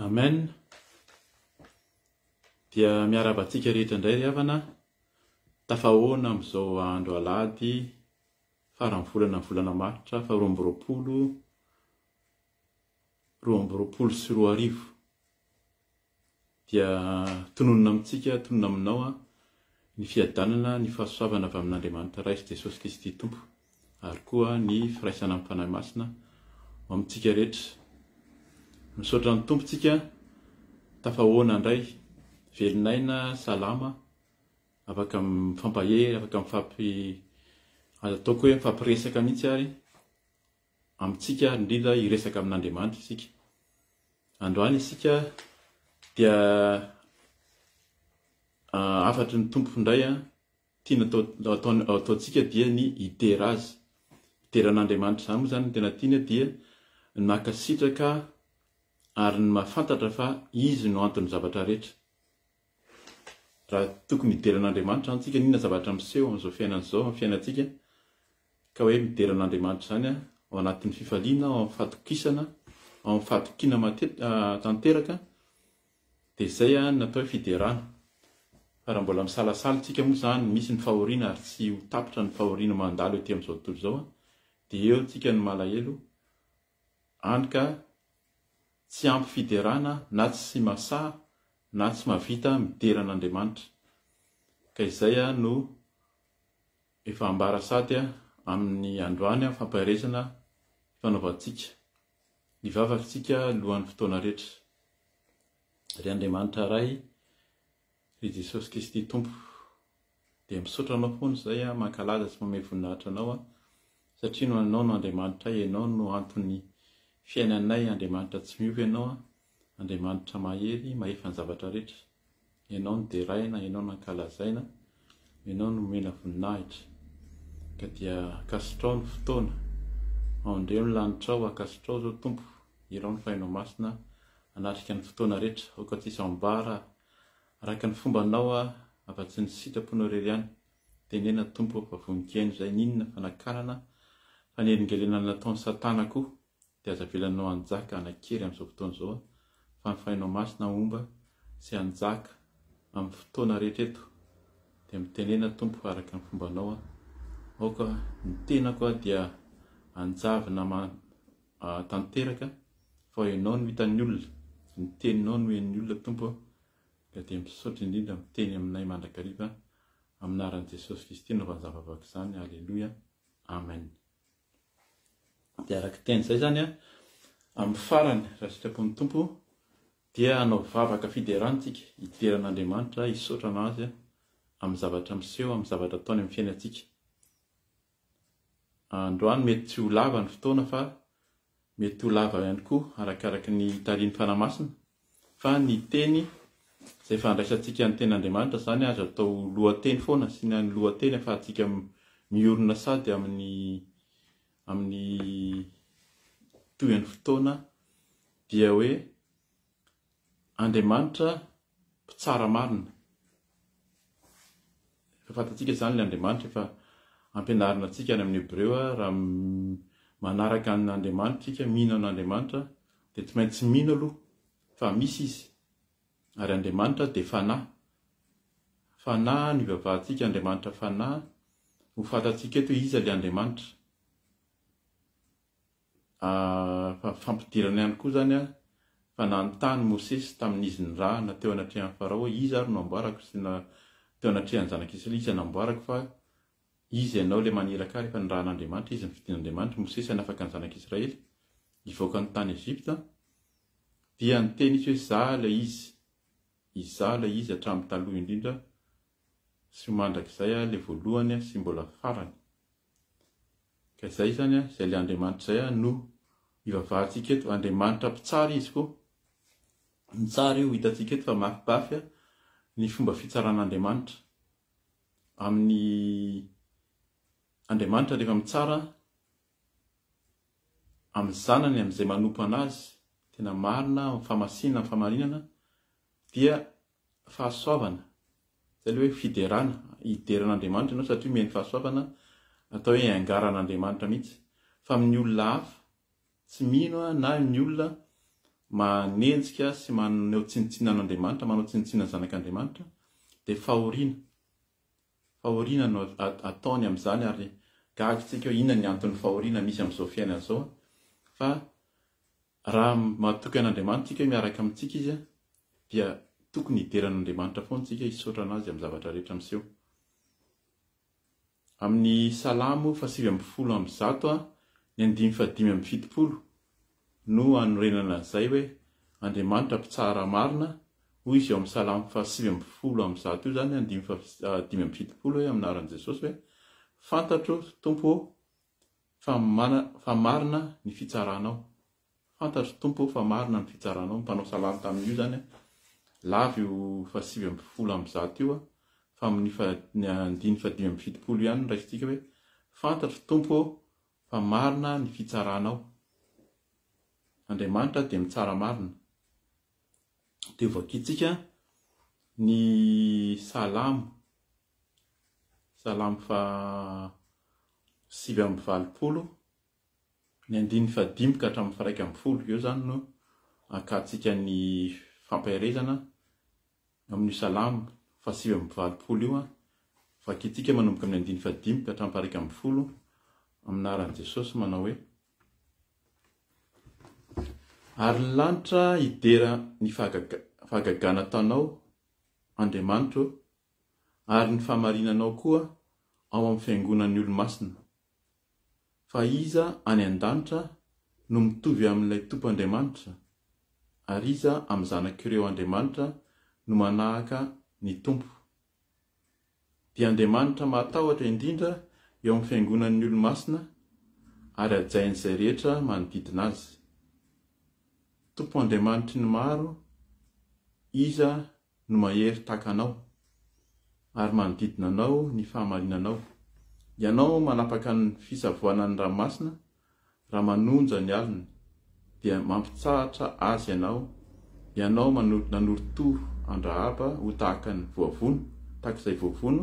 Amen. Dia miarahaba antsika rehetra indray ry havana. Tafahoana amin'izao andro alahady faran'ny volana ny volana maritra faha 22 2022. Dia tononina amintsika, tononina aminao an, ny fiadanana, ny fahasoavana avy amin'Andriamanitra Ray sy Jesosy Kristy Tompo, ary koa ny firaisana amin'ny Fanahy Masina ho amintsika rehetra. Misaotra ny Tompo tsika, tafahoana indray, velon'aina, salama, afaka mifampahery, afaka mifampi, azo ataoko hoe mifampiresaka mihitsy ary amintsika ary indrindra hiresaka amin'Andriamanitra isika. Androany isika dia hafatry ny Tompo indray tiana ataontsika dia ny hidera Azy. Hidera an'Andriamanitra izany moa izany no tena tiany dia ny mankasitraka ary ny mahafantatra fa Izy no anton'ny zavatra rehetra. Raha tokony hidera an'Andriamanitra izany tsika, n'inona zavatra miseho amin'izao fiainana izao, amin'ny fiainantsika, ka hoe midera an'Andriamanitra izany ao anatin'ny fifaliana, ao amin'ny fahatokisana, ao amin'ny fahatokiana tanteraka, dia izay no atao hoe fiderana. Fa raha mbola misalasala tsika moa izany, misy ny fahoriana ary tsy ho tapitra ny fahoriana mandalo ety amin'izao tontolo izao, dia eo tsika no malahelo, hany ka tsy ampy fiderana na tsy masaha na tsy mahavita midera an'Andriamanitra. Ka izay no efa ambara sady amin'ny androany fampaherezana ifanaovantsika. Hivavaka isika alohan'ny fotoana rehetra. Ry Andriamanitra Ray, Ry Jesosy Kristy Tompo, dia misaotra Anao foana izay aho, mankalaza sy manome voninahitra Anao aho, satria no Anao no Andriamanitray, Ianao no anton'ny fiainanay, Andriamanitra tsy miova Ianao, Andriamanitra mahery, mahefa ny zavatra rehetra. Ianao no deraina, Ianao no ankalazaina, Ianao no omena voninahitra. Ka dia ankasitrao ny fotoana, aondreo ny lanitrao, ankasitrao izao Tompo, irao ny Fahinao Masina, hanatrika ny fotoana rehetra, aoka tsy hisy ambara Araka ny fombanao aho afa-tsy ny sitraponao irery ihany, tenena Tompo fa vonon-keno izay n'inona fanakanana fanelingelenana nataon'i satana koa dia aza avelanao hanjaka hanan-kery amin'izao fotoana izao fa ny Fahinao Masina homba sy hanjaka amin'ny fotoana rehetra eto dia mitenena Tompo araka ny fombanao aho aoka ny tenako aho dia hanjavona tanteraka fa ianao no hitan'ny olona, ny teninao no henon'ny olona Tompo a, ka dia misaotra indrindra miteny aminay mandrakariva amin'ny anaran'i Jesosy Kristy anaovana izany vavaka izany, Aleloia, Amen. Dia araka teny izay izany a, amin'ny farany raha sitrapon'ny Tompo dia hanao vavaka fiderana isika, hidera an'Andriamanitra, hisaotrana Azy amin'ny zavatra miseho, amin'ny zavatra ataony amin'ny fiainantsika. Androany mety tsy ho lava ny fotoana fa mety ho lava ihany koa arakaraky ny tarihin'ny Fanahy Masina fa ny teny izay fandraisantsika ny tenin'Andriamanitra izany azo atao lohateny foana asiana ny lohateny afahantsika miorina sady amin'ny amin'ny tohin'ny fotoana dia hoe Andriamanitra mpitsara marina. Efa fantatsika izany ilay Andriamanitra efa ampianarina antsika any amin'ny Hebreo raha manaraka an'Andriamanitra isika, mino an'Andriamanitra dia tsy maintsy mino aloha fa misy Izy. Ary Andriamanitra dia Fanahy. Fanahy no ivavahantsika, Andriamanitra Fanahy. Ho fantatsika eto hoe iza ilay Andriamanitra. Fa fampidirana ihany koa izany fa nanontany Mosesy tamin'izy nirahana teo anatrehan'i Farao hoe iza ary no amboarako sy na teo anatrehan'ny zanak'Israely iza no amboarako fa iza ianao ilay maniraka ahy rehefa nirahan'Andriamanitra izy nofidin'Andriamanitra Mosesy hanafaka ny zanak'Israely hivoaka ny tany Egypta dia niteny izy hoe izaho ilay izy izaho ilay izy hatramin'ny taloha indrindra sy ho mandrakizay aho ilay voalohany sy mbola farany Ka izay izany an, izay ilay Andriamanitra izay an no ivavahantsika eto, Andriamanitra mpitsara Izy koa. Mitsara io, hitantsika eto fa mafimafy ny fomba fitsaran'Andriamanitra. Amin'ny Andriamanitra rehefa mitsara amin'ny zanany, amin'izay manompo an'Azy, tena marina, amin'ny fahamasinana, amin'ny fahamarinana, dia fahasoavana, izay ilay hoe fiderana, hidera an'Andriamanitra ianao satria omeny fahasoavana, atao hoe hiangaran'Andriamanitra mihitsy. Fa amin'ny olona hafa, tsy mino na ny olona manenjika sy maneho tsinontsinona an'Andriamanitra, manao tsinontsinona ny zanak'Andriamanitra, dia fahoriana. Fahoriana no ataony amin'izany ary gaga isika hoe inona ny anton'ny fahoriana misy amin'izao fiainana izao fa raha matoky an'Andriamanitra isika hoe miaraka amintsika Izy dia tokony hidera an'Andriamanitra foana isika, hisaotra an'Azy amin'ny zavatra rehetra miseho. Amin'ny Salamo faha-119 ny andininy faha-75 no anorenana an'izay hoe Andriamanitra mpitsara marina, hoy izy ao amin'ny Salamo faha-119 io izany, andininy faha-75 hoe amin'ny anaran'i Jesosy hoe, Fantatro, Tompo ô, fa fa marina ny fitsaranao. Fantatro Tompo ô fa marina ny fitsaranao, ny mpanao salamo tamin'io izany an, lava io faha 119 io an, fa amin'ny faha ny andininy faha 75 ihany no raisintsika hoe, fantatro Tompo ô fa marina ny fitsaranao. Andriamanitra dia mitsara marina. Dia hovakintsika ny salamo, salamo faha 89. Ny andininy fahadimy ka hatramin'ny faha-11, eo izany no ankantsika ny fampaherezana amin'io Salamo faha-89 io. Vakintsika manomboka amin'ny andininy fahadimy ka hatramin'ny faha-11, amin'ny anaran'i Jesosy manao hoe, Ary ny lanitra hidera ny fahagagana ataonao, Andriamanitro ô, ary ny fahamarinanao koa ao amin'ny fiangonan'ny olo-masina. Fa iza any an-danitra no mitovy amin'ilay Tompo Andriamanitra? Ary iza amin'ny zanak'ireo andriamanitra no manahaka ny Tompo? Dia Andriamanitra mahatahotra indrindra eo amin'ny fiangonan'ny olo-masina ary hajain'izay rehetra manodidina azy. Tompo Andriamanitry ny maro, iza no mahery tahaka Anao, ary manodidina Anao ny fahamarinanao. Ianao manapaka ny fisavoanan'ny ranomasina raha manonja ny alina, dia mampitsahatra azy Ianao, Ianao nanorotoro an-dRahaba ho tahaka ny voavono, tahaka izay voavono,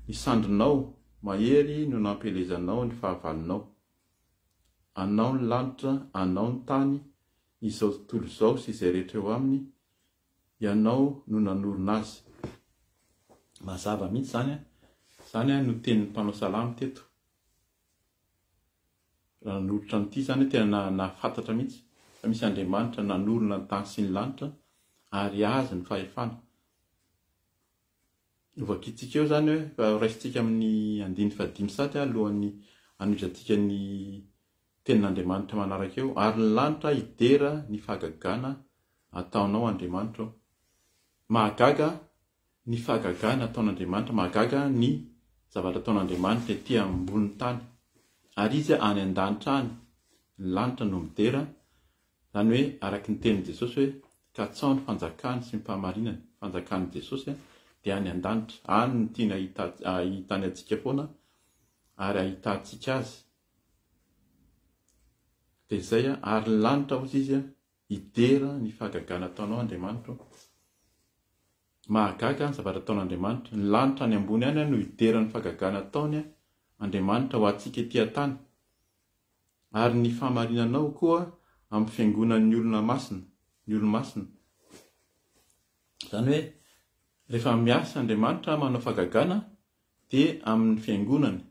ny sandrinao mahery no nampielezanao ny fahavalonao. Anao ny lanitra, Anao ny tany, izao tontolo izao sy izay rehetra eo aminy, Ianao no nanorina azy. Mazava mihitsy izany an! Izany no tenin'ny mpanao salamo teto. Raha nanolotra an'ity izany tena nahafantatra mihitsy fa misy Andriamanitra nanorina ny tany sy ny lanitra ary azy ny fahefana. Hovakintsika eo izany hoe raisintsika amin'ny andininy fahadimy sady alohan'ny hanohizantsika ny tenin'Andriamanitra manaraka eo, ary ny lanitra hidera ny fahagagana ataonao Andriamanitra ô. Mahagaga ny fahagagana ataon'Andriamanitra, mahagaga ny zavatra ataon'Andriamanitra ety ambonin'ny tany. Ary Izy any an-danitra any, ny lanitra no midera, izany hoe araka ny tenin'i Jesosy hoe katsaho ny fanjakany sy ny fahamarinany, fanjakan'i Jesosy dia any an-danitra, any no tiany hahitany antsika foana ary ahitantsika Azy. Dia izay, ary ny lanitra hozy Izy hidera ny fahagagana ataonao Andriamanitra ô. Mahagaga ny zavatra ataon'Andriamanitra. Ny lanitra any ambony any no hidera ny fahagagana ataony Andriamanitra ho antsika ety an-tany. Ary ny fahamarinanao koa amin'ny fiangonan'ny olona masina, ny olo-masina. Izany hoe rehefa miasa Andriamanitra manao fahagagana dia amin'ny fiangonany.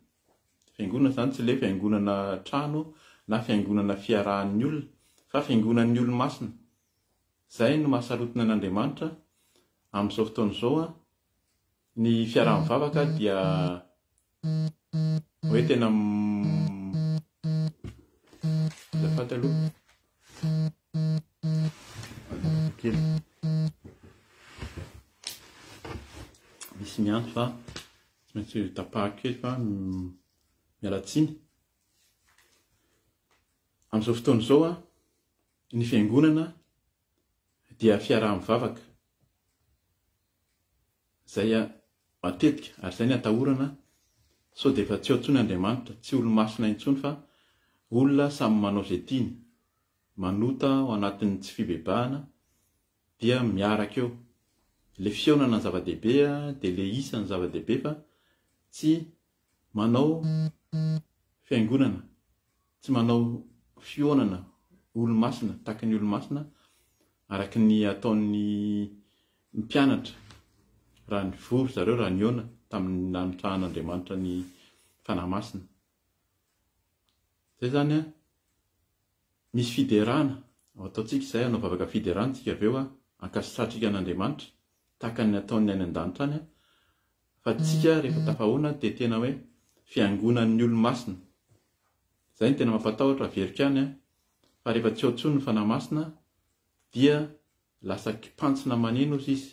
Fiangonana izany tsy ilay fiangonana trano na fiangonana fiarahan'ny olona fa fiangonan'ny olo-masina. Izay no mahasarotina an'Andriamanitra amin'izao fotoana izao. Ny fiaraha-mivavaka dia hoe tena azafady aloha. Kely. Misy miantso fa tsy maintsy tapahako kely fa miala tsiny. Amin'izao fotoana izao ny fiangonana dia fiaraha-mivavaka. Izay matetika, ary izay ny atahorana, sao dia efa tsy ao intsony Andriamanitra, tsy olo-masina intsony fa olona samy manao izay tiany, manota ao anatin'ny tsy fibebahana dia miaraka eo. Ilay fihaonana ny zava-dehibe dia ilay isa ny zava-dehibe fa tsy manao fiangonana, tsy manao fihaonana olo-masina, tahaka ny olo-masina. Araka ny ataon'ny mpianatra raha nivory zareo raha nihaona tamin'ny nametrahan'Andriamanitra ny Fanahy Masina. Izay izany an, misy fiderana, ao ataontsika izay, hanao vavaka fiderana tsika avy eo an, ankasitrahantsika an'Andriamanitra, tahaka ny ataon'ny any an-danitra any an, fa tsika rehefa tafahoana dia tena hoe fiangonan'ny olo-masina. Izay no tena mampatahotra, averiko ihany an, fa rehefa tsy ao intsony ny Fanahy Masina dia lasa kipantsona maneno ozy izy,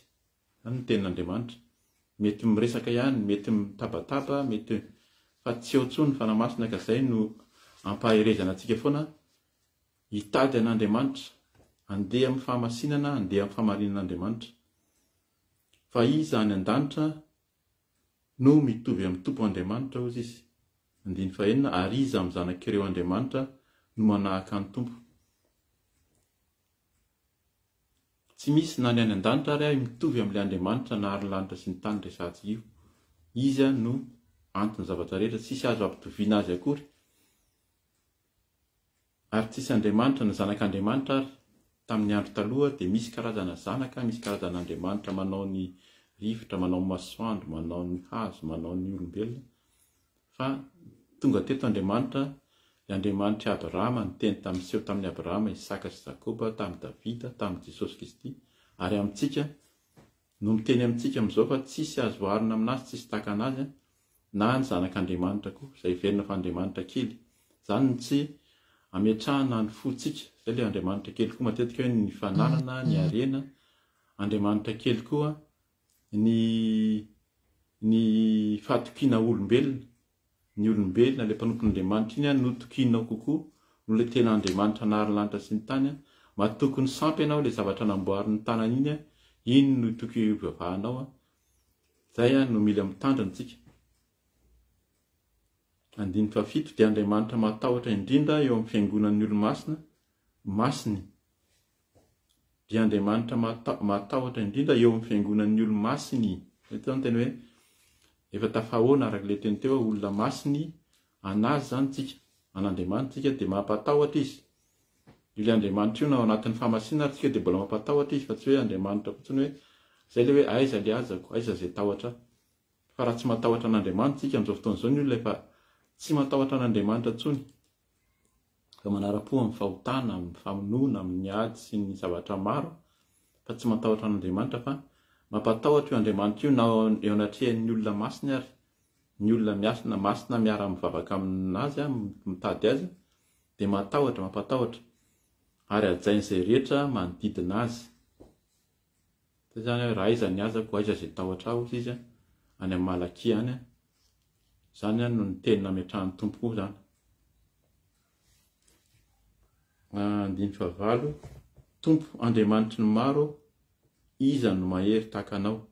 Izany ny tenin'Andriamanitra. Mety miresaka ihany, mety mitabataba, mety fa tsy eo intsony ny Fanahy Masina ka izay no ampaherezana antsika foana hitady an'Andriamanitra, handeha amin'ny fahamasinana, handeha amin'ny fahamarinan'Andriamanitra. Fa iza any an-danitra no mitovy amin'ny Tompo Andriamanitra hozy izy. Andininy fahenina, ary iza amin'ny zanak'ireo andriamanitra no manahaka ny Tompo? Tsy misy na ny any an-danitra ary ahy mitovy amin'ilay Andriamanitra nahary ny lanitra sy ny tany resahantsika io. Izy no anton'ny zavatra rehetra, tsisy azo ampitoviana azy akory. Ary tsisy Andriamanitra na zanak'Andriamanitra ary tamin'ny andro taloha dia misy karazana zanaka, misy karazana Andriamanitra manao ny rivotra, manao ny masoandro, manao ny hazo, manao ny olombelona. Fa tonga teto Andriamanitra, ilay Andriamanitr'i Abrahama, niteny tamin'ny niseho tamin'i Abrahama, Isaka sy Jakoba, tamin'i Davida, tamin'i Jesosy Kristy, ary amintsika, no miteny amintsika amin'izao fa tsisy azo oharina aminazy, tsisy tahaka anazy, na ny Zanak'Andriamanitra koa, izay heverina fa Andriamanitra kely. Izany no tsy ametrahana ny fontsika, izay ilay Andriamanitra kely koa matetika hoe ny fananana, ny harena, Andriamanitra kely koa ny ny fahatokiana olombelona, ny olombelona ilay mpanompon'Andriamanitra iny no tokianao kokoa noho ilay tena Andriamanitra nahary ny lanitra sy ny tany, matoky ny sampy ianao ilay zavatra namboarin'ny tanany iny, iny no toky ivavahanao, zay no mila mitandrina tsika. Andininy fahafito dia Andriamanitra mahatahotra indrindra eo amin'ny fiangonan'ny olo-masina, masiny. Dia Andriamanitra mahatahotra indrindra eo amin'ny fiangonan'ny olo-masiny. Eto izany tena hoe efa tafahoana araka ilay teny teo hoe olona masiny an'azy izany tsika, an'Andriamanitra tsika dia mampatahotra izy. Io ilay Andriamanitra io na ao anatin'ny fahamasinana ary tsika dia mbola mampatahotra izy fa tsy hoe Andriamanitra fotsiny hoe izay ilay hoe aiza ilay azako, aiza izay tahotra ahy. Fa raha tsy matahotra an'Andriamanitra tsika amin'izao fotoana izao ny olona efa tsy matahotra an'Andriamanitra intsony. Fa manara-po amin'ny fahotana, amin'ny famonoana, amin'ny ady sy ny zavatra maro, fa tsy matahotra an'Andriamanitra fa mampatahotra io Andriamanitra io na eo anatrehan'ny olona masiny ary, ny olona miasina, masina miara-mivavaka aminazy, mitady azy, dia matahotra, mampatahotra, ary hajain'izay rehetra manodidina azy. Zay zany hoe raha aiza ny azako, aiza izay tahotra ahy hozy izy, any amin'ny Malakia any. Izany no ny teny nametrahan'ny Tompo koa izany. Andininy fahavalo, Tompo Andriamanitry ny maro, iza no mahery tahaka Anao,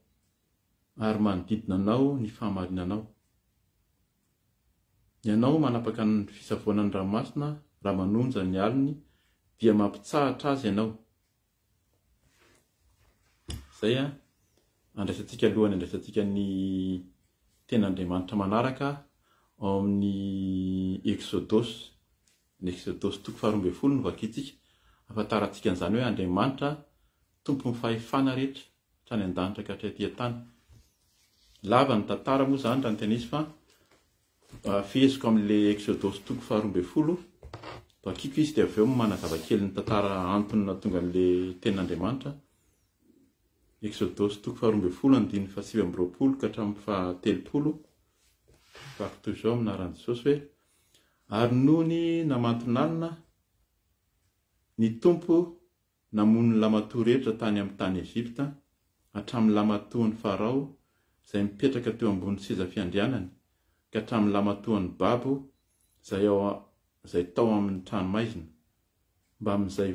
ary manodidina Anao ny fahamarinanao? Ianao manapaka ny fisavoanan'ny ranomasina raha manonja ny aliny dia mampitsahatra azy Ianao. Izay an, andraisantsika alohan'ny andraisantsika ny tenin'Andriamanitra manaraka ao amin'ny Eksodosy. Ny Eksodosy toko faharoa ambin'ny folo no vakintsika, ahafantarantsika an'izany hoe Andriamanitra tompon'ny fahefana rehetra, hatrany an-danitra ka hatrety an-tany. Lava ny tantara moa izany raha ny tena izy fa Feheziko amin'ilay Eksodosy toko faharoa ambin'ny folo, vakiko izy dia avy eo manazava kely ny tantara antony nahatonga an'ilay tenin'Andriamanitra. Eksodosy toko faharoa ambin'ny folo andininy faha-29 ka hatramin'ny faha-30, vaky toy izao amin'ny anaran'i Jesosy hoe, Ary nony namanton'alina, ny Tompo namono ny lamatoa rehetra tany amin'ny tany Egypta, hatramin'ny lamatoan'i Farao izay mipetraka teo ambony seza fiandrianany, ka hatramin'ny lamatoan'ny babo izay ao izay tao amin'ny tranomaizina, mbamin'izay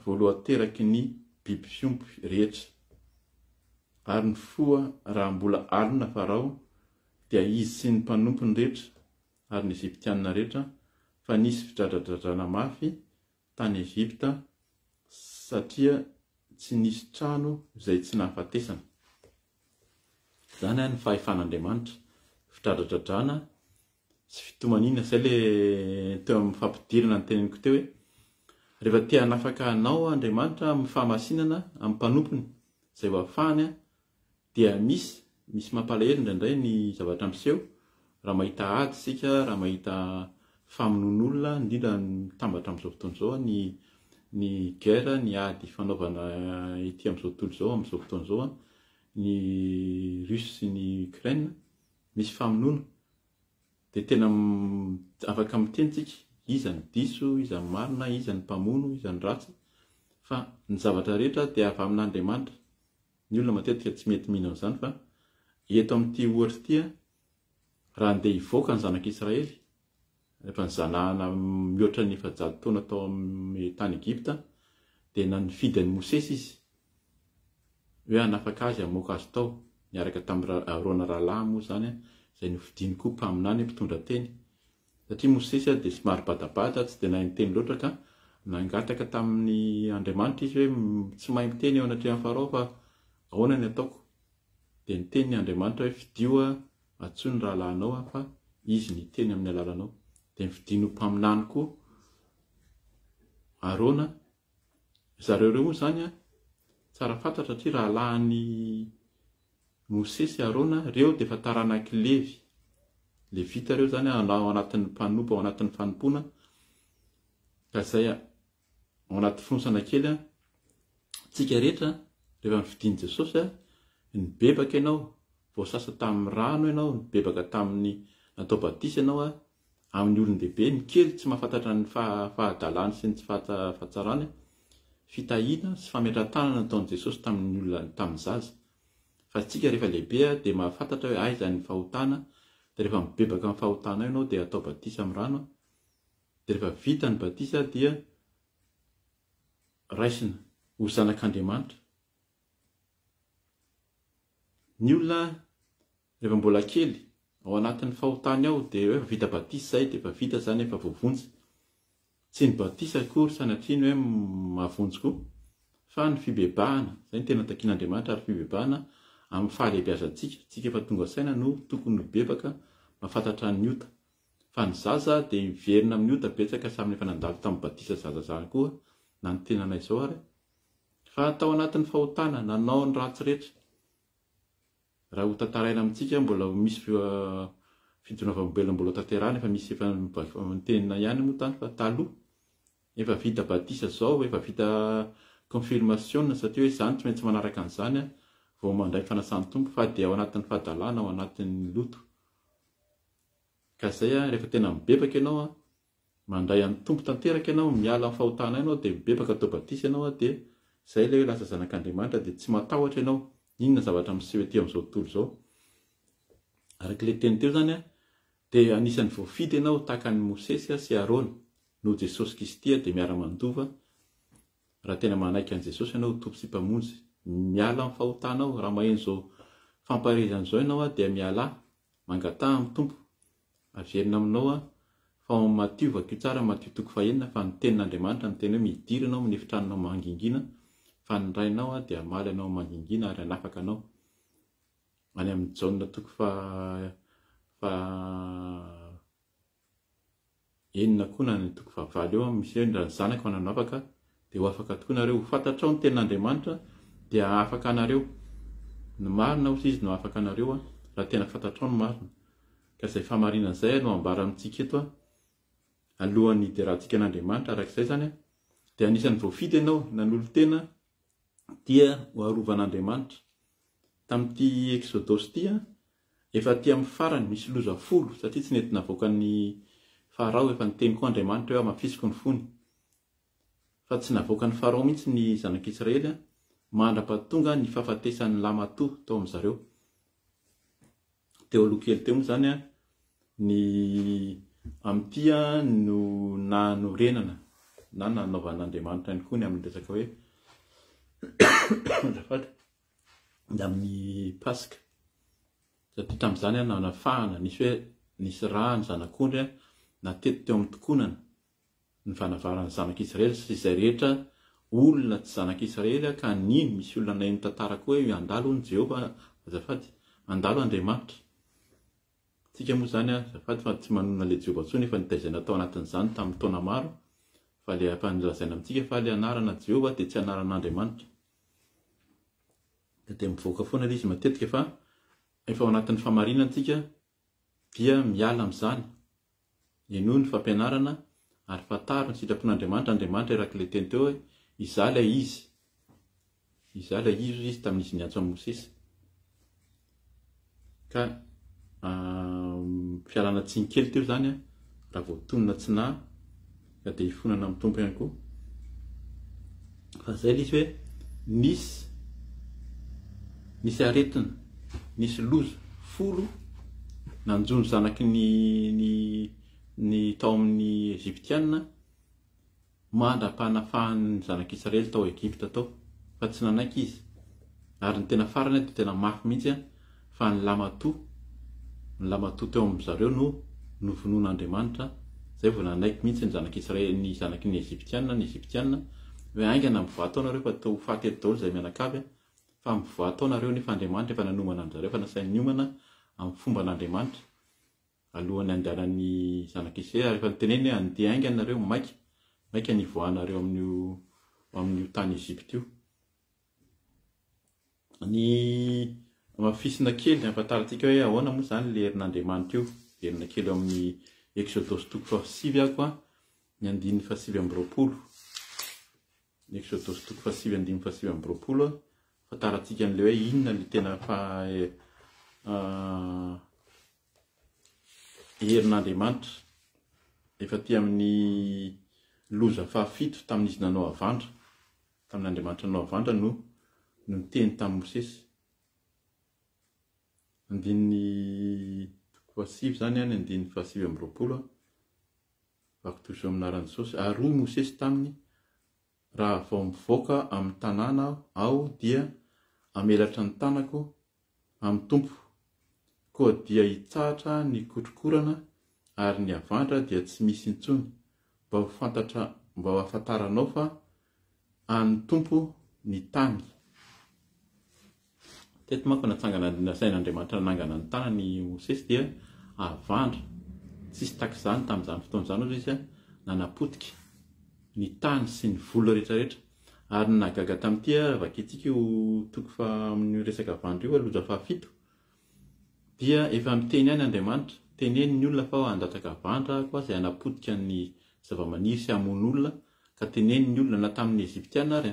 voalohan-teraky ny biby fiompy rehetra. Ary nifoha raha mbola alina Farao, dia izy sy ny mpanompony rehetra ary ny Egyptiana rehetra, fa nisy fidradradradrana mafy tany Egypta satria tsy nisy trano izay tsy nahafatesana. Izany ny fahefan'Andriamanitra, fidradradradrana sy fitomaniana, izay le teo amin'ny fampidirana ny teneniko teo hoe. Rehefa te hanafaka anao Andriamanitra amin'ny fahamasinana, amin'ny mpanompony izay ho afahany dia misy, misy mampalahelo indraindray ny zavatra miseho raha mahita ady isika, raha mahita famonoan'olona, indrindra mitambatra amin'izao fotoana izao ny ny guerre, ny ady ifanaovana ety amin'izao tontolo izao amin'izao fotoana izao, ny Russe sy ny Ukraine, misy famonoana. Dia tena afaka miteny tsika, iza no diso, iza no marina, iza no mpamono, iza no ratsy, fa ny zavatra rehetra dia avy amin'Andriamanitra. Ny olona matetika tsy mety mino an'izany fa eto amin'ity ohatra ity, raha andeha hivoaka ny zanak'Israely, rehefa nizanahana mihoatra ny 400 taona tao amin'ny tany Egypta, dia nifidy an'i Mosesy izy. hoe hanafaka azy hamoaka azy tao, niaraka tamin'i Arona rahalahiny moa izany, izay nofidiny koa mpaminany mpitondra teny. Satria Mosesy dia somary badabada, tsy dia nahay niteny loatra ka nangataka tamin'ny Andriamanitra izy hoe tsy mahay miteny eo anatrehan'i Farao fa ahoana ny ataoko? Dia niteny Andriamanitra hoe fidio antsoy ny rahalahinao fa izy no hiteny amin'ny alalanao. Dia nofidiny ho mpaminany koa Arona Zareo ireo moa izany an, tsara fantatra satria rahalahin'i Mosesy sy Arona, ireo dia efa taranak'i Levy. Levita ireo izany an, ao anatin'ny mpanompo, ao anatin'ny fanompoana. Ka izay ao anaty fonosana kely an, tsika rehetra rehefa nifidin'i Jesosy an, nibebaka ianao, voasasa tamin'ny rano ianao, nibebaka tamin'ny natao batisa ianao an, amin'ny olon-dehibe, ny kely tsy mahafantatra ny fahadalany sy ny tsy fahatsarany, fitahiana sy fametrahan-tanana nataon'i Jesosy tamin'ny olona tamin'ny zaza. Fa isika rehefa lehibe dia mahafantatra hoe aiza ny fahotana, dia rehefa mibebaka amin'ny fahotanao ianao dia atao batisa amin'ny rano, dia rehefa vita ny batisa dia raisina ho zanak'Andriamanitra. Ny olona Rehefa mbola kely, ao anatin'ny fahotany ao dia hoe efa vita batisa izay dia efa vita izany efa voavonjy. Tsy ny batisa akory sanatria ny hoe mahavonjy koa fa ny fibebahana, izay no tena takian'Andriamanitra ary fibebahana amin'ny fahalehibiazantsika, tsika efa tonga saina no tokony hibebaka mahafantatra ny ota. Fa ny zaza dia miverina amin'ny ota betsaka samy efa nandalo tamin'ny batisa zaza zany koa na ny tenanay izao ary fa tao anatin'ny fahotana nanao ny ratsy rehetra. Raha ho tantaraina amintsika mbola ho misy fijoroana vavolombelona mbola ho tanterahina efa misy efa nitenenina ihany moa tany fa taloha efa vita batisa zao efa vita confirmation satria hoe zany tsy maintsy manaraka an'izany vao mandray fanasan'ny Tompo fa dia ao anatin'ny fahadalana ao anatin'ny loto ka zay rehefa tena mibebaka ianao Mandray an'ny Tompo tanteraka ianao, miala amin'ny fahotana ianao dia mibebaka atao batisa ianao dia izay ilay hoe lasa zanak'Andriamanitra dia tsy matahotra ianao inona zavatra miseho ety amin'izao tontolo izao. Araka ilay teny teo izany dia anisan'ny voafidy ianao tahaka an'i Mosesy sy Arona noho Jesosy Kisty dia miara-mandova raha tena manaiky an'i Jesosy ianao ho Tompo sy Mpamonjy. Miala amin'ny fahotanao, raha maheno izao fampaherezana izao ianao dia mialà, mangataha amin'ny Tompo Averina aminao aho, fa ao amin'ny Matio, vakio tsara Matio toko fahenina, fa ny tenin'Andriamanitra miteny hoe midira ianao amin'ny efitranonao mangingina, fa ny Rainao dia hamaly anao mangingina ary hanafaka anao. Any amin'ny Jaona toko faha faha enina koa na ny toko fahavalo eo misy hoe raha ny Zanaka no hanafaka dia ho afaka tokoa nareo. Ho fantatrao ny tenin'Andriamanitra dia hahafaka anareo. Ny marina hozy izy no hahafaka anareo raha tena fantatrao ny marina. Ka izay fahamarinana izay no ambara amintsika eto alohan'ny hiderantsika an'Andriamanitra araka izay izany dia anisan'ny voafidy ianao nanolo-tena dia ho arovan'Andriamanitra. Tamin'ity Eksodosy ity efa aty amin'ny farany misy loza folo satria tsy nety navoakan'ny Farao efa niteny koa Andriamanitra hoe hamafisiko ny fony. Fa tsy navoakan'i Farao mihitsy ny zanak'Israely mandra-pahatonga ny fahafatesan'ny lahimatoa tao amin-dry zareo. Teo aloha kely teo moa izany ny amin'ity no nanorenana na nanaovan'Andriamanitra ihany koa ny amin'ny resaka hoe azafady ny amin'ny Paska. Satria tamin'izany nanafahana, nisy hoe nisy rà ny zanak'ondry natety teo amin'ny tokonana. ny vanavaran'ny zanak'i Israely sy izay rehetra olona tsy zanak'i Israely ka nino, misy olona naheno tantara koa hoe handalo hono Jehovah, azafady, handalo Andriamanitra. Tsika moa izany azafady fa tsy manonona ilay Jehovah intsony efa nitaizaina tao anatin'izany tamin'ny taona maro. Fa ilay efa nolazaina amintsika fa ilay anarana Jehovah dia tsy anaran'Andriamanitra. Ka dia mivoaka foana ilay izy matetika fa efa ao anatin'ny famarinana tsika dia miala amin'izany. Henoy ny fampianarana ary fantaro ny sitrapon'Andriamanitra, Andriamanitra araka ilay teny teo hoe Izaho ilay Izy. Izaho ilay Izy hoy Izy tamin'izy niantso an'i Mosesy. Ka fialana tsiny kely teo izany raha vao tonona tsy nahy ka dia hifonana amin'ny Tompo ihany koa. Fa izay ilay izy hoe nisy nisy aretina, nisy loza folo nanjo ny zanaky ny ny ny tao amin'ny Egyptiana mandra-panafahan'ny zanak'Israely tao Egypta tao, fa tsy nanaiky izy. Ary ny tena farany dia tena mafy mihitsy fa ny lamatoa, ny lamatoa teo amin-dry zareo no novonoin'Andriamanitra, izay vao nanaiky mihitsy ny zanak'Israely, ny zanaky ny Egyptiana, ny Egyptiana, hoe haingana mivoaha tao nareo fa toa ho faty eto daholo izahay mianakavy, fa mivoaha tao nareo nefa Andriamanitra efa nanomana an-dry zareo, efa nasainy niomana amin'ny fomban'Andriamanitra. alohan'ny handehanan'ny zanak'Israely ary efa noteneniny hoe andeha haingana nareo maika, maika ny hivoahanareo amin'io amin'io tany Egypte io. Ny hamafisina kely hampatantarantsika hoe ahoana moa izany ilay herin'Andriamanitra io, verina kely ao amin'ny Eksodosy toko fahasivy ako an, ny andininy fahasivy amby 20. Eksodosy toko fahasivy andininy fahasivy amby 20 hampatantarantsika an'ilay hoe inona ilay tena fa Herin'Andriamanitra. Efa aty amin'ny loza fahafito tamin'izy nanao havandra, tamin'Andriamanitra nanao havandra no niteny tamin'i Mosesy. Andininy toko fahasivy izany ny andininy fahasivy amby 20. Vaky toy izao amin'ny anaran'i Jesosy. Ary hoy Mosesy taminy, Raha vao mivoaka amin'ny tanàna aho dia hamelatra ny tanako amin'ny Tompo, koa dia hitsahatra ny kotrokorana ary ny havandra dia tsy misy intsony, mba ho fantatra mba ho ahafantaranao fa an'ny Tompo ny tany. Teto manko natsangana nasain'Andriamanitra nanangana ny tanany i Mosesy dia havandra, tsisy tahaka izany tamin'izany fotoana izany hozy izy nanapotika ny tany sy ny vola rehetra rehetra. Ary ny nahagaga tamin'ity raha vakintsika io toko faha amin'io resaka havandra io loza fahafito dia efa miteny ihany Andriamanitra, teneno ny olona fa handatsaka havandra aho izay hanapotika ny zava-maniry sy hamono olona ka teneno ny olona na tamin'ny Egyptiana ary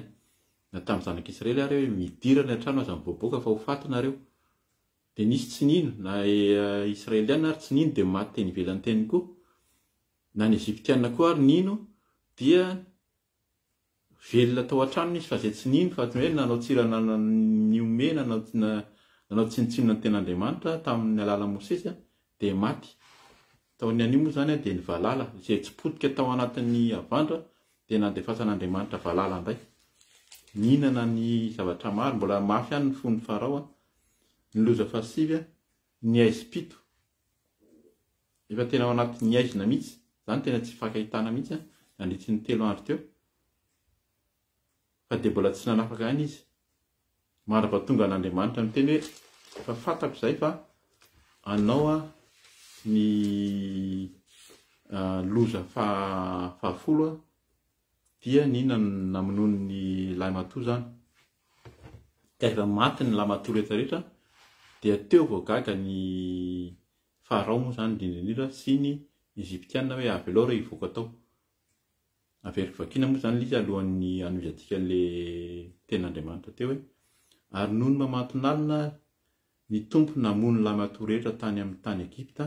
na tamin'ny zanak'Israely ary hoe midira any an-trano aza mivoaboaka fa ho faty nareo. Dia nisy tsy nino, na Israeliana ary tsy nino dia maty teny ivelany teny koa, na ny Egyptiana koa ary nino dia velona tao an-tranony izy fa izay tsy nino fa hoe nanao tsiranana nihomehy nanao nanao tsinontsinona ny ten'Andriamanitra tamin'ny alalan'i Mosesy dia maty. Taorian'io moa izany dia ny valala izay tsy potika tao anatin'ny havandra dia nandefasan'Andriamanitra valala indray. Nihinana ny zavatra maro, mbola mafy ihany ny fon'i Farao. Ny loza fahasivy, ny aizim-pito. Efa tena ao anatin'ny haizina mihitsy, izany tena tsy ifankahitana mihitsy nandritry ny 3 andro teo. Fa dia mbola tsy nanafaka ihany izy. Mandra-pahatonga an'Andriamanitra miteny hoe efa fantako izay fa anao ny loza fahafolo dia ny namonoany ny lahimatoa izany. Ka efa maty ny lahimatoa rehetra rehetra dia teo vao gaga ny Farao moa izany indrindra indrindra sy ny Egyptiana hoe avelao re hivoaka tao. Averiko vakiana moa izany ilay izy alohan'ny hanohizantsika an'ilay tenin'Andriamanitra teo hoe, Ary nony mamanton'alina ny Tompo namono ny lahimatoa rehetra tany amin'ny tany Egypta,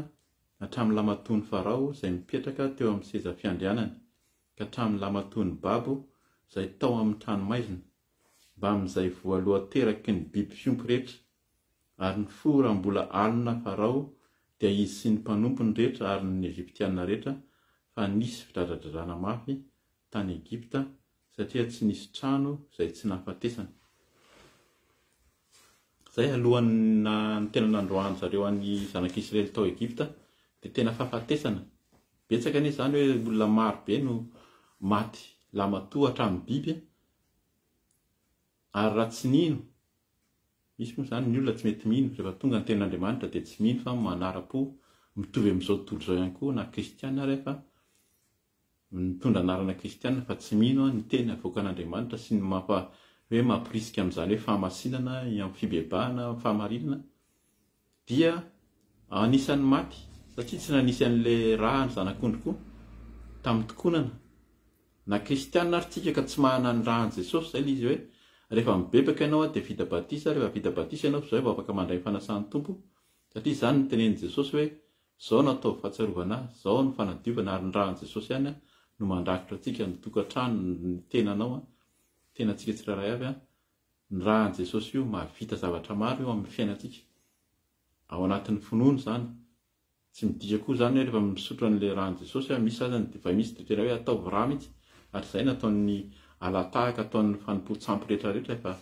hatramin'ny lahimatoan'i Farao izay mipetraka teo amin'ny seza fiandrianany, ka hatramin'ny lahimatoan'ny babo izay tao amin'ny tranomaizina, mbamin'izay voalohan-teraky ny biby fiompy rehetra, Ary nifoha raha mbola alina Farao, dia izy sy ny mpanompony rehetra ary ny Egyptiana rehetra, fa nisy fidradradradrana mafy tany Egypta, satria tsy nisy trano izay tsy nahafatesana. Izay alohan'ny ny tena nandroahan-dry zareo an'ny zanak'Israely tao Egypta, dia tena fahafatesana. Betsaka anie izany hoe olona maro be no maty lamatoa hatramin'ny biby, ary raha tsy nino Misy moa izany ny olona tsy mety mino, rehefa tonga ny tenin'Andriamanitra dia tsy mino fa manara-po mitovy amin'izao tontolo izao ihany koa na kristiana ary fa Mitondra anarana kristiana fa tsy mino ny teny avoakan'Andriamanitra sy ny mampa hoe mampirisika amin'izany hoe fahamasinana, amin'ny fibebahana, amin'ny fahamarinana dia anisan'ny maty satria tsy nanisy an'ilay rà ny zanak'ondry koa tamin'ny tokonana. Na kristiana ary tsika ka tsy manana ny rà an'i Jesosy, izay ilay izy hoe rehefa mibebaka ianao dia vita batisa, rehefa vita batisa ianao izay vao afaka mandray ny fanasan'ny Tompo satria izany no tenenin'i Jesosy hoe Zao no ataovy fahatsiarovana ahy, zao no fanadiovana ary ny rà an'i Jesosy ihany no mandrakotra antsika, ny tokantrano, ny tenanao, tenantsika tsirairay avy, ny rà an'i Jesosy io mahavita zavatra maro io amin'ny fiainantsika, ao anatin'ny finoana izany, tsy midika koa izany hoe rehefa misotro an'ilay rà an'i Jesosy aho, misy aza ny divay misy dia tena hoe ataovy rà mihitsy, ary izay no ataon'ny ala-tahaka ataon'ny fanompoan-tsampy rehetra rehetra efa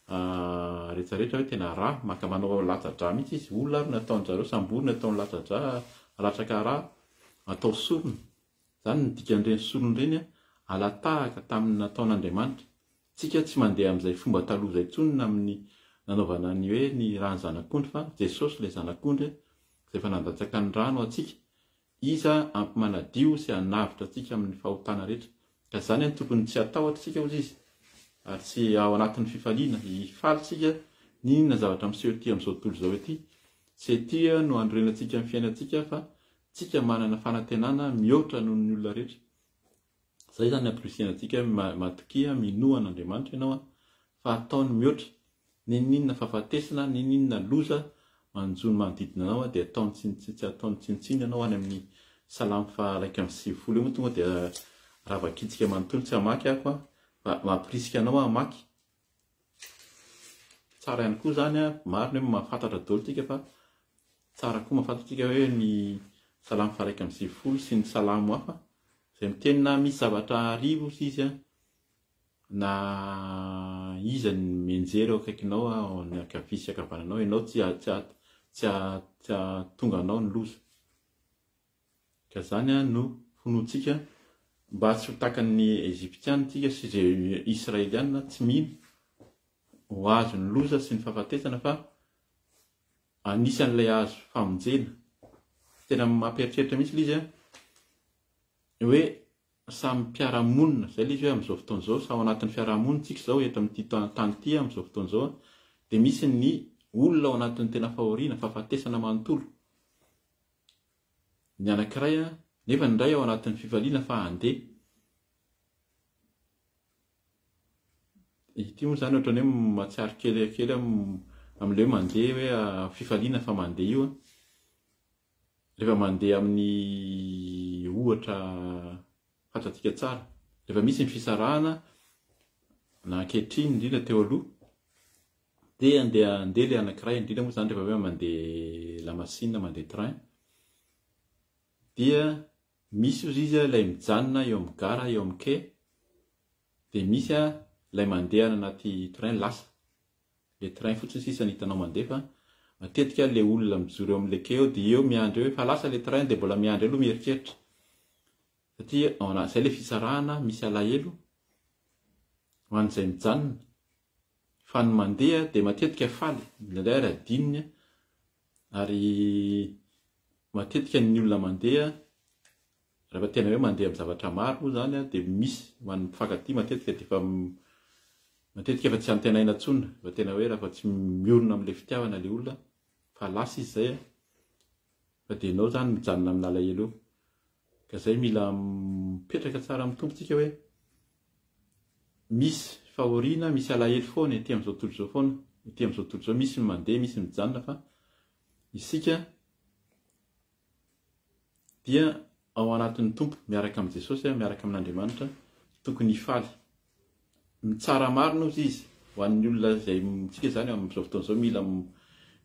Rehetra rehetra hoe tena ra, maka manao latsa-drà mihitsy izy, olona ary no ataon-dry zareo, samborina ataony latsa-drà, alatsaka ra, atao sorona. Izany no dikan'ireny sorona ireny, ala-tahaka tamin'ny nataon'Andriamanitra. Tsika tsy mandeha amin'izay fomba taloha izay intsony na amin'ny nanaovana ny hoe ny ràn'ny zanak'ondry fa Jesosy ilay zanak'ondry izay efa nandatsaka ny ràny ho antsika Iza ampy manadio sy hanavotra antsika amin'ny fahotana rehetra. Ka izany no tokony tsy hatahotra isika hozy izy, ary tsy ao anatin'ny fifaliana. Hifaly isika n'inona zavatra miseho ety amin'izao tontolo izao ety. Tsy ety no hanorenantsika ny fiainantsika fa tsika manana fanantenana mihoatra noho ny olona rehetra. Izay izany ampirisihana antsika hoe matokia, minoa an'Andriamanitra ianao fa ataony mihoatra. N'inon'inona fahafatesana, n'inon'inona loza manjo ny manodidina anao dia ataony tsinontsi tsy ataony tsinontsinona ianao any amin'ny Salamo faha 91 eo moa tonga dia raha vakintsika manontolo tsy hamaky aho fa mampirisika anao aho hamaky. Tsara ihany koa izany an, marina hoe mahafantatra daholo tsika fa tsara koa mahafantatra tsika hoe ny Salamo faha 91 sy ny Salamo hafa izay miteny na misy zavatra arivo ozy izy an, na iza ny mianjera eo akaikinao ao ny ankavia sy ankavananao, ianao tsy tsy tsy tsy hahatonga anao ny loza. Ka izany no finoantsika mba tsy ho takan'ny Egyptiana tsika sy izay Israeliana tsy mino ho azon'ny loza sy ny fahafatesana fa anisan'ilay azo famonjena. Tena mampieritreritra mihitsy ilay izy hoe samy mpiara-monina, izay ilay izy hoe amin'izao fotoana izao, samy ao anatin'ny fiaraha-monina tsika izao eto amin'ity tany ity amin'izao fotoana izao dia misy ny olona ao anatin'ny tena fahoriana, fahafatesana manontolo. Ny anankiray nefa ny iray ao anatin'ny fifaliana fa handeha. Ity moa izany ohatran'ny hoe mahatsiaro kely kely amin'ilay hoe mandeha hoe fifaliana fa mandeha io. Rehefa mandeha amin'ny ohatra fantatsika tsara, rehefa misy ny fisarahana na ankehitriny indrindra teo aloha dia andeha andeha ilay anankiray, indrindra moa izany rehefa hoe mandeha lamasinina, mandeha train, dia misy ozy izy ilay mijanona eo amin'ny gara, eo amin'ny quai, dia misy ilay mandeha any anaty train lasa. Le train fotsiny sisa no hitanao mandeha fa matetika le olona mijoro eo amin'le quai eo dia eo miandry eo, efa lasa le train dia mbola miandry eo aloha mieritreritra. Satria ao anaty zay le fisarahana misy alahelo ho an'izay mijanona fa ny mandeha dia matetika faly, indraindray ary adinony ary matetika ny olona mandeha rehefa tena hoe mandeha amin'ny zavatra maro moa izany dia misy ho an'ny mpifankatia matetika dia efa matetika efa tsy antenaina intsony, efa tena hoe rehefa tsy miorina amin'ilay fitiavana ilay olona fa lasa izy izay fa dia ianao izany mijanona amin'alahelo eo. Ka zay mila mipetraka tsara amin'ny Tompo tsika hoe misy fahoriana, misy alahelo foana ety amin'izao tontolo izao foana, ety amin'izao tontolo izao misy ny mandeha, misy ny mijanona fa isika dia ao anatin'ny Tompo miaraka amin'i Jesosy, miaraka amin'Andriamanitra, tokony hifaly. Mitsara marina ozy izy ho an'ny olona izay tsika izany amin'izao fotoana izao mila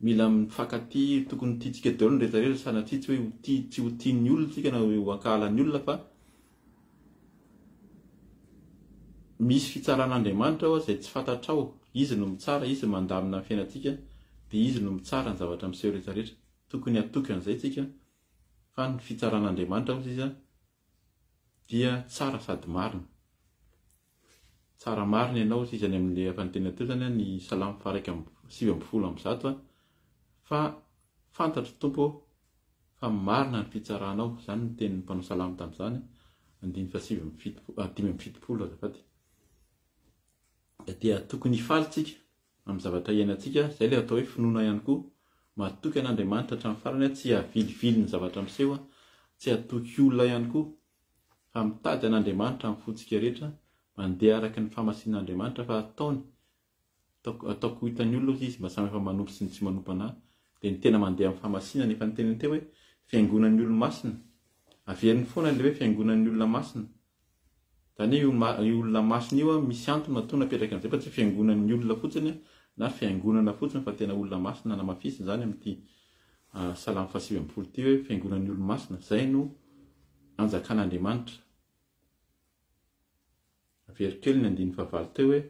mila mifankatia tokony ho tiantsika daholo ny rehetra rehetra sanatria tsy hoe ho tia tsy ho tian'ny olona tsika na ho ankahalan'ny olona fa misy fitsaran'Andriamanitra ao izay tsy fantatrao izy no mitsara izy mandamina ny fiainantsika dia izy no mitsara ny zavatra miseho rehetra rehetra tokony hatoky an'izay tsika fa ny fitsaran'Andriamanitra ozy izy dia tsara sady marina. Tsara marina ianao hozy izy any amin'ilay efa niteny teo izany ny salamo faha 191 fa fantatro Tompo ô fa marina ny fitsaranao, izany ny tenin'ny mpanao salamo tamin'izany. Andininy fahasivy amby fitopolo, 75 azafady. Dia tokony hifaly tsika amin'ny zavatra iainantsika, izay ilay atao hoe finoana ihany koa, matoky an'Andriamanitra hatramin'ny farany, tsy havilivily ny zavatra miseho, tsy hatoky olona ihany koa, fa mitady an'Andriamanitra amin'ny fontsika rehetra, mandeha araka ny fahamasinan'Andriamanitra fa ataony, ataoko ho hitan'ny olona hozy izy, mba samy hafa manompo sy ny tsy manompo an'ahy, dia ny tena mandeha amin'ny fahamasinana, efa niteneniny teo hoe fiangonan'ny olo-masina, averiny foana ilay hoe fiangonan'ny olona masina, Izany hoe io olona masina io misy antony matoa napetraka an'izay fa tsy fiangonan'ny olona fotsiny na fiangonana fotsiny fa tena olona masina namafisiny izany amin'ity salamo faha-19 ity hoe fiangonan'ny olo-masina. Izay no anjakan'Andriamanitra. Averiko kely ny andininy fahavalo teo hoe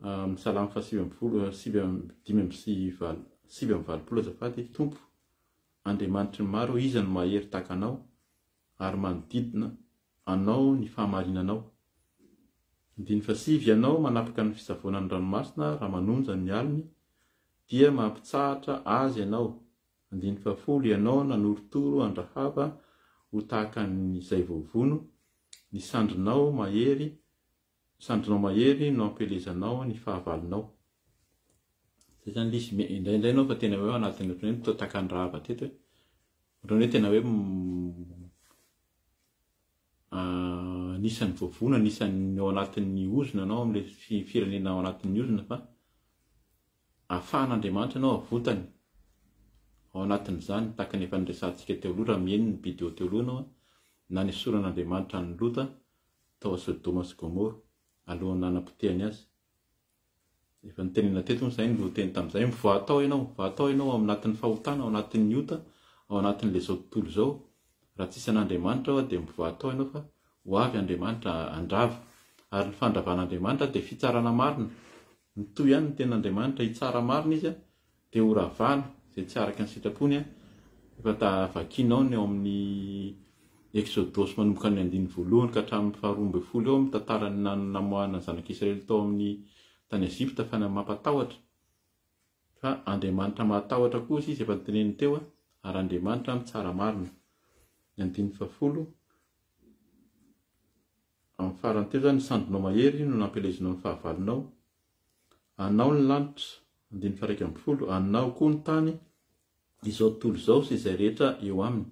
amin'ny salamo fahasivy ambin'ny folo sivy amby dimy amby sivy 89 azafady, Tompo Andriamanitry ny maro, iza no mahery tahaka Anao? ary manodidina anao ny fahamarinanao. Andininy fahasivy, Ianao manapaka ny fisavoanan'ny ranomasina raha manonja ny aliny, dia mampitsahatra azy Ianao. Andininy fahafolo, Ianao nanorotoro an-dRahaba ho tahaka an'izay voavono, ny sandrinao mahery Sandrinao mahery no ampielezanao ny fahavalonao. Zay zany le izy, indraindray enao fa tena hoe ao anatin'ny ohatran'ny hoe toa takan'ny rahaba teto hoe, ohatran'ny hoe tena hoe anisan'ny voavono, anisan'ny ao anatin'ny ozona anao amin'ilay firenena ao anatin'ny ozona fa afahan'Andriamanitra ianao avotany ao anatin'izany, tahaka ny efa niresahantsika teo aloha raha mihaino ny video teo aloha ianao, nanesoran'Andriamanitra an'i Lota tao Sodoma sy Gomora, alohan'ny nanapotehany azy. Efa notenenina teto moa izay ny lohateny tamin'izay, mivoaha tao ianao, mivoaha tao ianao ao anatin'ny fahotana, ao anatin'ny ota, ao anatin'ilay izao tontolo izao. Raha tsisy an'Andriamanitra ao dia mivoaha tao ianao fa ho avy Andriamanitra handrava. Ary ny fandravan'Andriamanitra dia fitsarana marina. Mitohy ihany ny tenin'Andriamanitra, hitsara marina Izy dia ho ravana izay tsy araka ny sitrapony. Efa ta vakianao ny ao amin'ny Eksodosy manomboka ny andininy voalohany ka hatramin'ny faharoa 12 eo amin'ny tantaran'ny namoahana ny zanak'Israely tao amin'ny tany Egypta fa ny mampatahotra fa Andriamanitra mahatahotra kosa Izy efa noteneniny teo ary Andriamanitra mitsara marina. Ny andininy fahafolo Amin'ny farany teo izany, ny sandrinao mahery no nampielezinao ny fahavalonao. Anao ny lanitra, andininy faha-11, anao koa ny tany, izao tontolo izao sy izay rehetra eo aminy.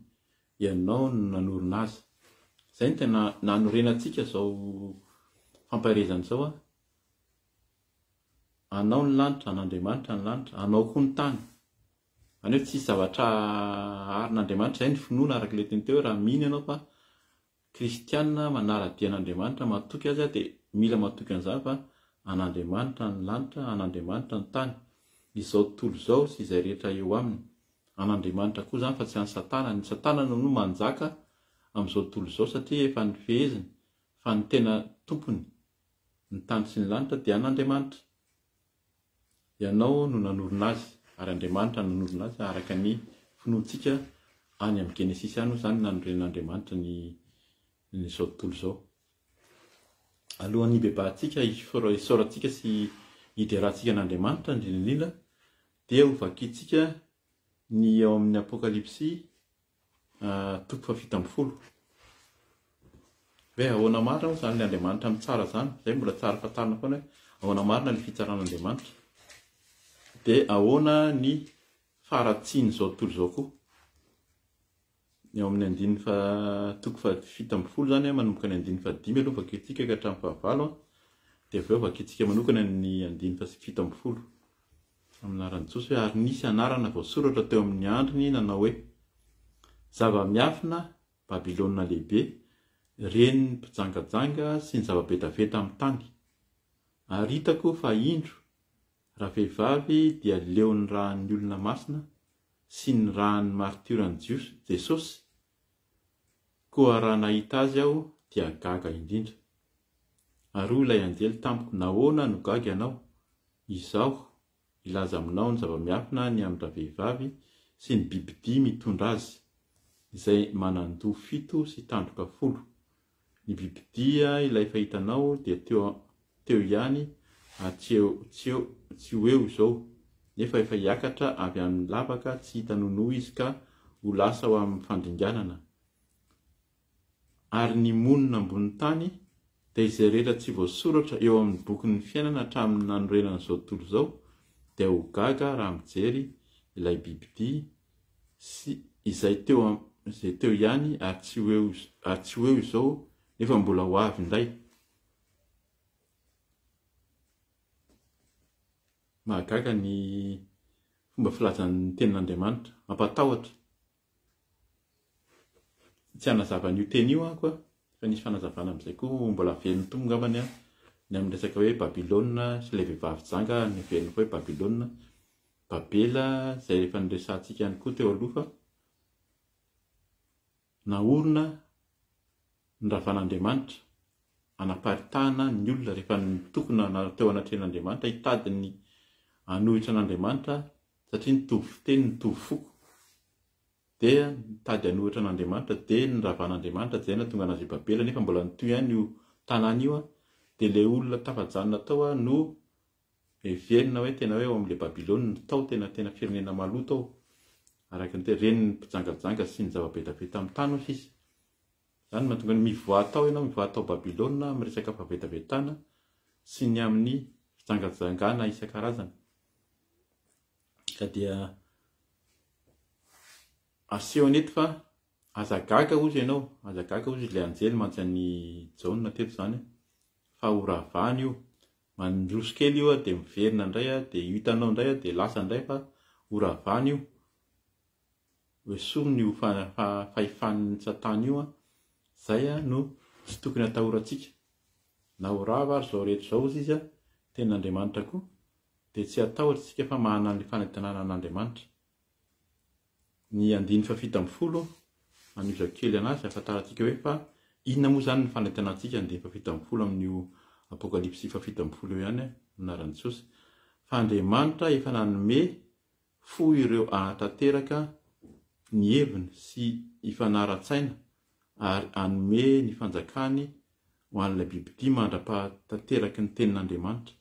Ianao no nanorina azy. Izay no tena nanorenantsika izao fampaherezana izao. Anao ny lanitra, an'Andriamanitra ny lanitra, anao koa ny tany. Izany hoe tsisy zavatra arin'Andriamanitra, izay ny finoana araka ilay teny teo hoe raha mino ianao fa Kristiana manara-dia an'Andriamanitra matoky Azy dia mila matoky an'izany fa an'Andriamanitra ny lanitra, an'Andriamanitra ny tany, izao tontolo izao sy izay rehetra eo aminy. An'Andriamanitra koa izany fa tsy an'i Satana. Ny Satana no manjaka amin'izao tontolo izao satria efa nifeheziny fa ny tena tompony, ny tany sy ny lanitra dia an'Andriamanitra. Ianao no nanorina azy, ary Andriamanitra no nanorina azy araka ny finoantsika any amin'ny Genesisy any moa izany nanorenan'Andriamanitra ny izao tontolo izao. Alohan'ny hibebahantsika, hisaorantsika sy hiderantsika an'Andriamanitra indrindra indrindra dia hovakintsika ny ao amin'ny Apokalypsy Toko faha 17. Hoe ahoana marina moa izany ilay Andriamanitra mitsara izany? Izay mbola tsara fantarina foana hoe ahoana marina ilay fitsaran'Andriamanitra. Dia ahoana ny faharatsian'izao tontolo izao koa. Ny ao amin'ny andininy fa toko faha 17 izany manomboka ny andininy faha dimy aloha vakintsika ka hatramin'ny fahavalo dia avy eo vakintsika manokana ny andininy faha 17. Amin'ny anaran'i Jesosy hoe, ary nisy anarana voasoratra teo amin'ny andriny nanao hoe, Zava-miafina Babylona Lehibe, renin'ny mpijangajanga sy ny zava-betaveta amin'ny tany. Ary hitako fa indro, ravehivavy dia leon'ny ràn'ny olona masina sy ny ràn'ny martioran'i Jiosy, Jesosy, koa raha nahita azy aho dia gaga indrindra. Ary hoy ilay anjely tamiko, Nahoana no gaga ianao? Izaho hilaza aminao ny zava-miafina ny amin-dravehivavy sy ny bibidia mitondra azy, izay manan-doha fito sy tandroka folo. Ny bibidia ilay fahitanao dia teo teo ihany ary tsy eo tsy eo tsy ho eo izao, nefa efa hiakatra avy amin'ny lavaka tsy hita nonoa izy ka ho lasa ho amin'ny fandringanana. Ary ny monina ambonin'ny tany, dia izay rehetra tsy voasoratra eo amin'ny bokin'ny fiainana hatramin'ny nanorenana izao tontolo izao, dia ho gaga raha mijery ilay bibidia sy izay teo izay teo ihany ary tsy ho eo ary tsy ho eo izao nefa mbola ho avy indray. Mahagaga ny fomba filazan'ny tenin'Andriamanitra. Mampatahotra. Tsy hanazava an'io teny io aho koa, fa nisy fanazavana amin'izay koa mbola averin'ny Tompo angambany an, ny amin'ny resaka hoe Babylona sy ilay vehivavy janga neveriny fa hoe Babylona, Babela izay efa niresahantsika ihany koa teo aloha fa naorina noravan'Andriamanitra hanaparitahana ny olona rehefa nitokona teo anatrehan'Andriamanitra hitady ny hanohitra an'Andriamanitra satria nitovy fiteny, nitovy foko. Dia nitady hanohitra an'Andriamanitra, dia noravan'Andriamanitra, dia izay nahatonga an'azy i Babela, nefa mbola nitohy ihany io tanàna io, dia ilay olona tafajanona tao no heverina hoe tena hoe ao amin'ilay Babylona, tao tena tena firenena maloto ao, araka ny teny, renin'ny mpijangajanga sy ny zava-betaveta amin'ny tany hoy sisa. Izany no mahatonga ny mivoaha tao ianao, mivoaha tao Babylona amin'ny resaka fahavetavetana sy ny amin'ny fijangajangana isan-karazany. Ka dia asehony eto fa aza gaga hozy ianao, aza gaga hozy ilay anjely mantsy an'i Jaona teto izany fa ho ravana io, mandroso kely io dia miverina indray dia io hitanao indray dia lasa indray fa ho ravana io. Hoesorina io fahefan'ny satana io, izay no tsy tokony hatahorantsika. Na ho rava ary izao rehetra izao hozy izy, tenin'Andriamanitra koa, dia tsy hatahotra isika fa manana ny fanantenana an'Andriamanitra. Ny andininy fahafito ambin'ny folo, anozako kely anazy hahafantarantsika hoe fa inona moa izany ny fanantenantsika, andininy fahafito ambin'ny folo amin'io Apokalypsy fahafito ambin'ny folo io ihany, amin'ny anaran'i Jesosy. Fa Andriamanitra efa nanome fo ireo hahatanteraka ny heviny sy hifanara-tsaina ary hanome ny fanjakany ho an'ilay bibidia mandra-pahatanteraky ny tenin'Andriamanitra.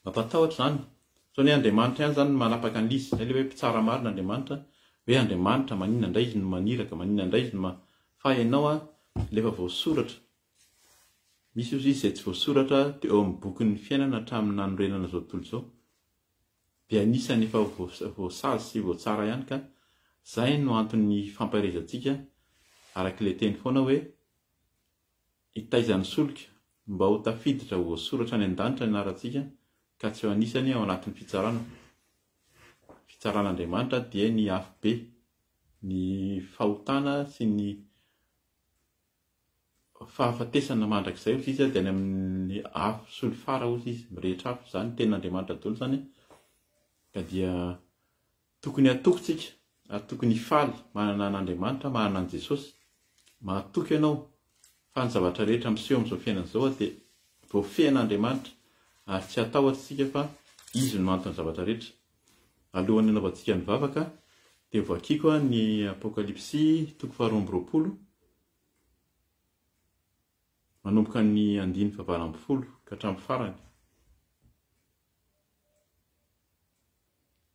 Mampatahotra izany. Sao ny Andriamanitra ihany izany no manapaka an'ilay izy. Izay ilay hoe mpitsara marina Andriamanitra. Hoe Andriamanitra, maninona indray izy no maniraka, maninona indray izy no ma. Fa ianao an, ilay efa voasoratra. Misy ozy izy izay tsy voasoratra teo amin'ny bokin'ny fiainana hatramin'ny nanorenana izao tontolo izao. Dia anisan'ny efa voasazy sy voatsara ihany ka. Izay no anton'ny fampaherezantsika araka ilay teny foana hoe. Hitaiza ny solika mba ho tafiditra ho voasoratra any an-danitra ny anarantsika ka tsy ho anisany ao anatin'ny fitsarana. Fitsaran'Andriamanitra dia ny afobe, ny fahotana sy ny fahafatesana mandrakizay hozy izy dia any amin'ny afo solifara hozy izy, mirehitra afo izany tenin'Andriamanitra daholo izany ka dia Tokony hatoky tsika ary tokony hifaly manana an'Andriamanitra, manana an'i Jesosy. Mahatoky ianao fa ny zavatra rehetra miseho amin'izao fiainana izao dia voafehin'Andriamanitra ary tsy hatahotra isika fa Izy no anton'ny zavatra rehetra. Alohan'ny hanaovantsika ny vavaka dia voakiko ny Apokalypsy toko faharoa amby roapolo manomboka ny andininy fahavalo ambin'ny folo ka hatramin'ny farany.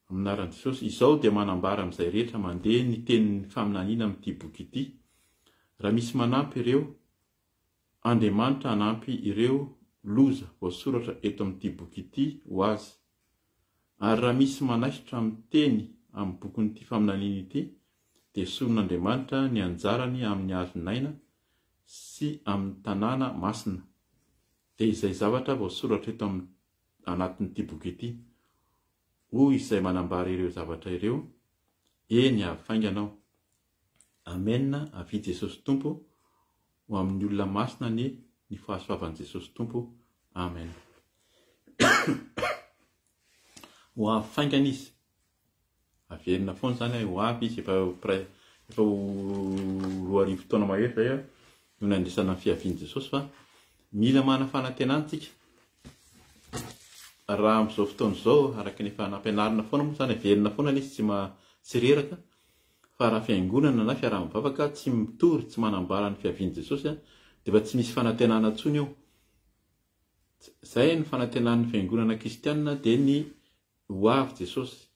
Amin'ny anaran'i Jesosy, izao dia manambara amin'izay rehetra mandeha ny tenin'ny faminaniana amin'ity boky ity, raha misy manampy ireo, Andriamanitra hanampy ireo loza voasoratra eto amin'ity boky ity ho azy. Ary raha misy manaisotra amin'ny teny amin'ny bokin'ity faminaniana ity, dia esorin'Andriamanitra ny anjarany amin'ny hazon'aina sy amin'ny tanàna masina. Dia izay zavatra voasoratra eto amin'ny anatin'ity boky ity. Hoy izay manambara ireo zavatra ireo, Eny, avy faingana aho. Amena, avia Jesosy Tompo, ho amin'ny olona masina anie ny fahasoavan'i Jesosy Tompo. Amen. Ho avy faingana Izy. Averina foana izany hoe ho avy izy, efa ho près, efa ho 2000 taona mahery izay no nandresana ny fiavian'i Jesosy fa mila manana fanantenana isika. Raha amin'izao fotoana izao, araka ny efa nampianarina foana moa izany, averina foana ilay izy tsy ma, tsy reraka, fa raha fiangonana na fiaraha-mivavaka tsy mitory, tsy manambara ny fiavian'i Jesosy dia efa tsy misy fanantenana intsony eo. Izay ny fanantenan'ny fiangonana kristiana dia ny Ho avy Jesosy.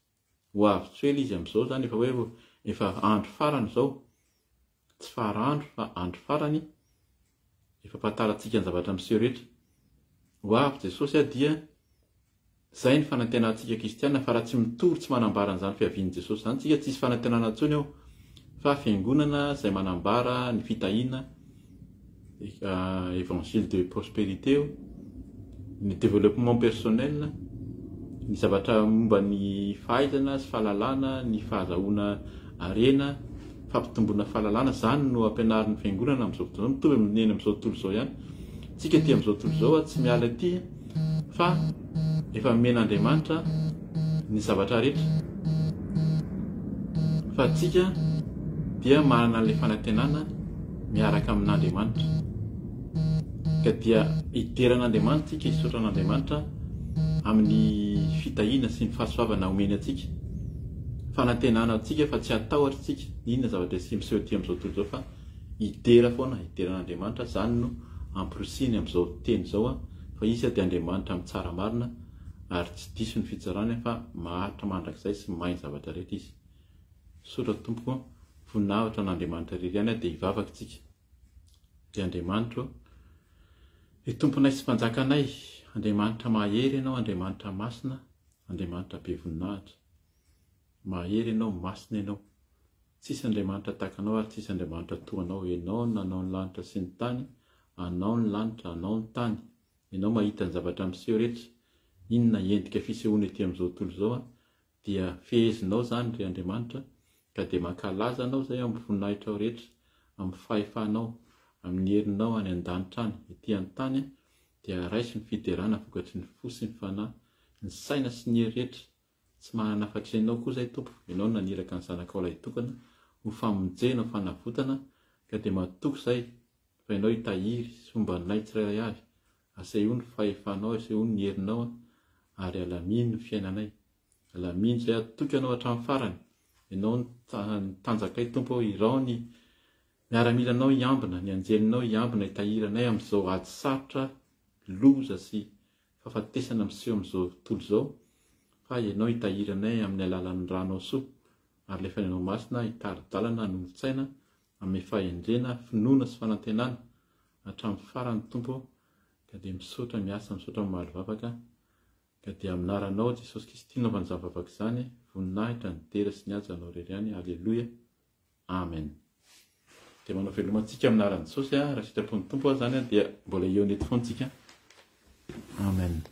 Ho avy tsy ho ela Izy amin'izao izany, efa hoe efa andro farany izao. Tsy fara andro fa andro farany, efa ampahatantarantsika ny zavatra miseho rehetra. Ho avy Jesosy dia izay ny fanantenantsika kristiana fa raha tsy mitory tsy manambara an'izany fiavian'i Jesosy izany tsika tsisy fanantenana intsony ao fa fiangonana izay manambara ny fitahiana évangile de prospérité io, ny développement personnel, ny zavatra momba ny fahaizana sy fahalalana, ny fahazahoana harena, fampitomboana fahalalana, izany no ampianarin'ny fiangonana amin'izao fotoana izao, mitovy amin'ny eny amin'izao tontolo izao ihany. Tsika aty amin'izao tontolo izao tsy miala aty fa efa omen'Andriamanitra ny zavatra rehetra fa tsika dia manana an'ilay fanantenana miaraka amin'Andriamanitra. Ka dia hidera an'Andriamanitra tsika, hisaotra an'Andriamanitra amin'ny fitahiana sy ny fahasoavana omeny antsika. Fanantenana antsika fa tsy hatahotra tsika n'inona zavatra miseho aty amin'izao tontolo izao fa hidera foana, hidera an'Andriamanitra, izany no amporisihiny amin'izao teny izao fa Izy dia Andriamanitra mitsara marina ary tsy diso ny fitsarany fa maharitra mandrakizay sy mahay ny zavatra rehetra Izy. Misaotra Tompoko, voninahitra an'Andriamanitra irery ihany dia hivavaka tsika. Ry Andriamanitra ô, ry Tomponay sy Mpanjakanay, Andriamanitra mahery Ianao, Andriamanitra masina, Andriamanitra be voninahitra. Mahery Ianao, masina Ianao. Tsisy Andriamanitra tahaka Anao ary tsisy Andriamanitra toa Anao. Ianao no nanao ny lanitra sy ny tany, Anao ny lanitra, Anao ny tany. Ianao mahita ny zavatra miseho rehetra. Inona endrika fisehoana ety amin'izao tontolo izao dia fehezinao izany ry Andriamanitra ka dia mankalaza Anao izay amin'ny voninahitrao rehetra, amin'ny fahefanao, amin'ny herinao any an-danitra any, ety an-tany dia raiso ny fiderana vokatry ny fo sy ny fanahy, ny saina sy ny hery rehetra. Tsy manana afa-tsy Ianao koa izay Tompo, Ianao no naniraka ny Zanakao Lahitokana ho famonjena, ho fanavotana, ka dia matoky izay fa Ianao hitahiry sy homba anay tsirairay avy, asehoy ny fahefanao, asehoy ny herinao ary alamino ny fiainanay. Alamino izay hatoky Anao hatramin'ny farany. Ianao no tanjakay Tompo ô, iraho ny miaramilanao hiambina, ny anjelinao hiambina hitahiry anay amin'izao ady sarotra, loza sy fahafatesana miseho amin'izao tontolo izao, fa Ianao hitahiry anay amin'ny alalan'ny Rànao soa, ary ilay Fanahinao Masina hitari-dalana hanolo-tsaina amin'ny fahendrena, finoana sy fanantenana hatramin'ny farany Tompo ô, ka dia misaotra miasa, misaotra mamaly vavaka, ka dia aminaranao Jesosy Kristy naovana izany vavaka izany, voninahitra, ny dera sy ny haja anao irery ihany, Aleloia, Amen. Dia manao veloma antsika amin'ny anaran'i Jesosy, raha sitrapon'ny Tompo izany dia mbola hihaona eto foana tsika. Amen.